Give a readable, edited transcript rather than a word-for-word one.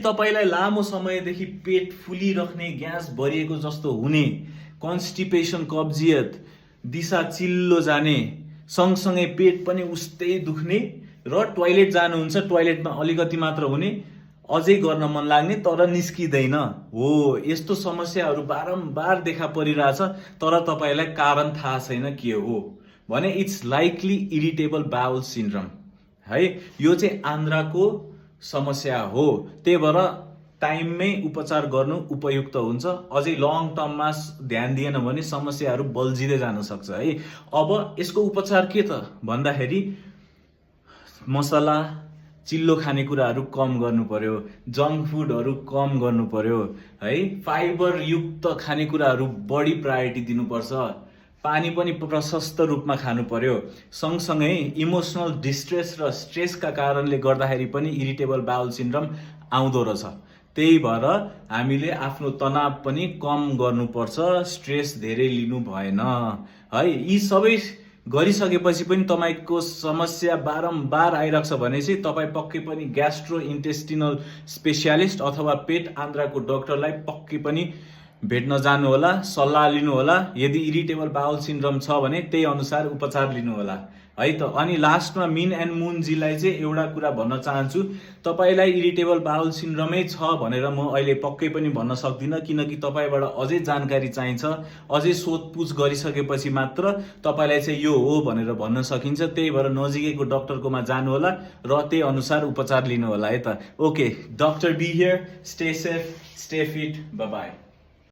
तपाईलाई लामो समयदेखि पेट फुलिराख्ने, ग्यास भरिएको जस्तो हुने, कन्स्टिपेसन, कब्जियत, दिशा चिल्लो जाने, सँगसँगै पेट पनि उस्तै दुख्ने र टोयलेट जानुहुन्छ, टोयलेटमा अलिकति मात्र हुने, अझै गर्न मन लाग्ने तर निस्किँदैन हो, यस्तो समस्याहरू बारम्बार देखा परिरहेछ तर तपाईलाई कारण थाहा छैन के हो भने it's likely irritable bowel syndrome है। यो चाहिँ आन्द्राको समस्या हो। त्यही भएर टाइममै उपचार गर्नु उपयुक्त हुन्छ। अझै लङ टर्ममा ध्यान दिएन भने समस्याहरू बल्झिँदै जान सक्छ है। अब यसको उपचार के त भन्दाखेरि मसला, चिल्लो खानेकुराहरू कम गर्नु पर्यो, जङ्क फुडहरू कम गर्नु पर्यो है, फाइबर युक्त खानेकुराहरू बढी प्रायोरिटी दिनुपर्छ, पानी पनि प्रशस्त रूपमा खानु पर्यो। सँगसँगै इमोसनल डिस्ट्रेस र स्ट्रेसका कारणले गर्दाखेरि पनि इरिटेबल बाउल सिन्ड्रोम आउँदो रहेछ। त्यही भएर हामीले आफ्नो तनाव पनि कम गर्नुपर्छ, स्ट्रेस धेरै लिनु भएन है। यी सबै गरिसकेपछि पनि तपाईको समस्या बारम्बार आइरहेको छ भने चाहिँ तपाईँ पक्कै पनि ग्यास्ट्रो इन्टेस्टिनल स्पेसियालिस्ट अथवा पेट आन्द्राको डाक्टरलाई पक्कै पनि भेट्न जानु होला, सल्लाह लिनु होला। यदि इरिटेबल बाउल सिन्ड्रोम छ भने त्यही अनुसार उपचार लिनु होला है त। अनि लास्टमा मिन एन्ड मुन जीलाई चाहिँ एउटा कुरा भन्न चाहन्छु, तपाईलाई इरिटेबल बाउल सिन्ड्रोमै छ भनेर म अहिले पक्कै पनि भन्न सक्दिनँ, किनकि तपाईबाट अझै जानकारी चाहिन्छ। अझै सोधपुछ गरिसकेपछि मात्र तपाईलाई चाहिँ यो हो भनेर भन्न सकिन्छ। त्यही भएर नजिकैको डाक्टरकोमा जानु होला र त्यही अनुसार उपचार लिनु होला है त। Okay, doctor B here, stay safe, stay fit, bye bye.